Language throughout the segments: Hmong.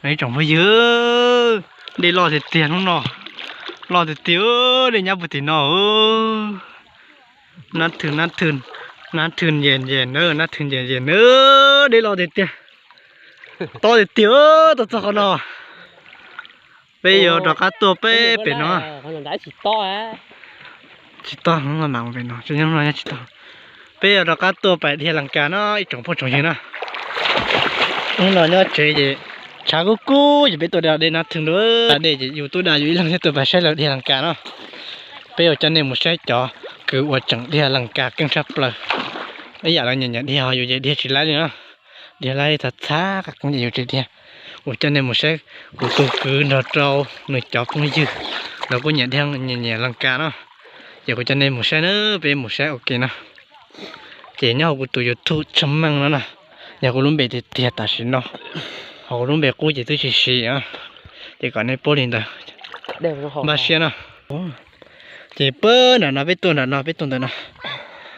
Ib tsoom phooj ywg, dej loj tiag tiag hnub no, loj tiag tiag, dej nyab puag tim no. Nab thwm, nab thwm, nab thwm yes yes na, nab thwm yes yes na, dej loj tiag tiag, tob tiag tiag, tuaj txog qhov no. Peb yuav rov qab tuaj peb pem no. Tsis tog, pem no tsis tog. Peb yuav rov qab tuaj pem Dhia Las Kas no ib tsoom phooj tsoom ywg na. Hnub no nyob tsev ces tshav kub kub ces peb tuaj da dej nab thwm dua. Da dej ces yus tuaj da yus ib leeg thiab tuaj pem saib lawv Dhia Las Kas no. Peb yuav coj nej mus saib cov kwv uas tseem Dhia Las Kas keej tshaj plaws. Ib yam lawv nyiam nyiam dhia ho yus ces dhia tsis laib li na. Dhia laib txhav txhav qab qeeb ces yus tsis dhia. Kuv coj nej mus saib kuv tus kwv nrog rau nws cov phooj ywg, lawv kuj nyiam dhia nyiam nyiam Las Kas no. Ces kuv coj nej mus saib na, peb mus saib ua ke no. Ces nyob hauv kuv tus YouTube tshooj meej no na, yog kuv lub npe tiag tiag tam sim no, ho kuv lub npe qub ces twb tsis siv, ces kom nej paub li ntawd. Npaj siab no. Ces pab nram no peb tuaj, nram no peb tuaj ntawm no.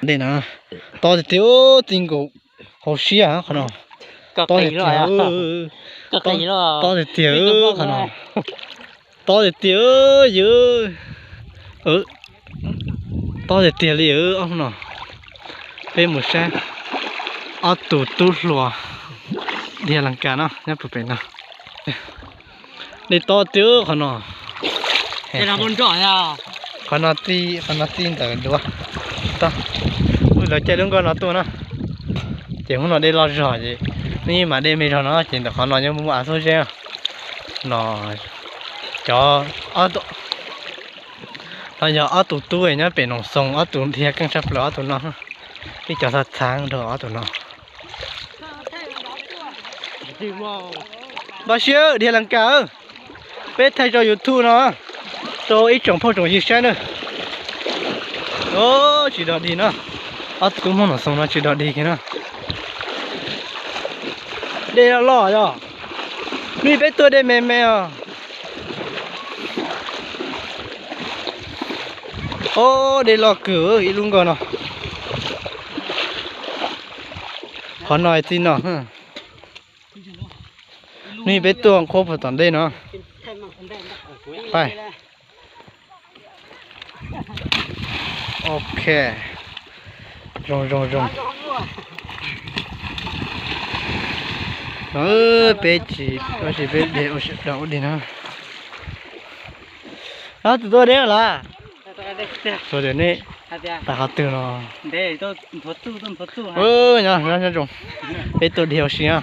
Dej no tob tiag tiag, txij nkaus hauv siab qhov no. Tob tiag tiag, tob tiag tiag qhov no. Tob tiag tiag yus, tob tiag tiag li ob hnub no. Peb mus saib ob tug tub hluas Dhia Las Kas no nyob puag pem no. Dej tob tiag qhov no. Qhov no txij, qhov no txij ntawm duav. Lawv caij lub nkoj no tuaj na. Ces hnub no dej loj zog ces, neb mas dej me zog no ces ntawm qhov no nyob muaj av xub zeb no. Cov, no yog ob tug tub nyob pem Noom Xoos, ob tug dhia keej tshaj plaws ob tug no. Ib cov txhav txhav nrog ob tug no. Npaj siab Dhia Las Kas, peb thaij rau YouTube no, rau ib tsoom phooj tsoom ywg saib na. Tsis dog dig no, ob tug tub Hmoob Noom Xoos no tsis dog dig kiag no. Dej loj yog, hnub peb tuaj dej me me os. Ob, dej loj kawg ib lub nkoj no. Qhov no txij no. Hnub peb tuaj qhuab puag tom ntej no. Pais. Ok. Zoo zoo zoo. No peb tsis, peb de ua si dog ua dig no. Tus tuaj deb lawm. Tsuas tias neb pais qhov twg no. Nyob nyob zoo, peb tuaj dhia ua si no.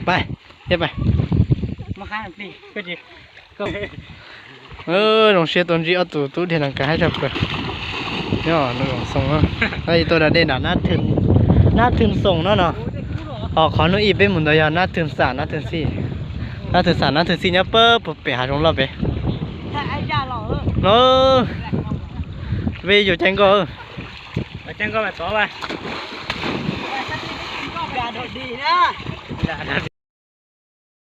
Pais, thiab pais. Zoo siab tuaj ntsib ob tug tub Dhia Las Kas haib tshaj plaws. Nyob Noom Xoos, tuaj da dej nram Nab Thwm Xoos no no. Ho qhov hnub ib peb mus ntawd yog Nab Thwm Xam, Nab Thwm Xij. Nab Thwm Xam, Nab Thwm Xij nyob pab puag pem hav zoov loj pem no. Peb yuav caij nkoj.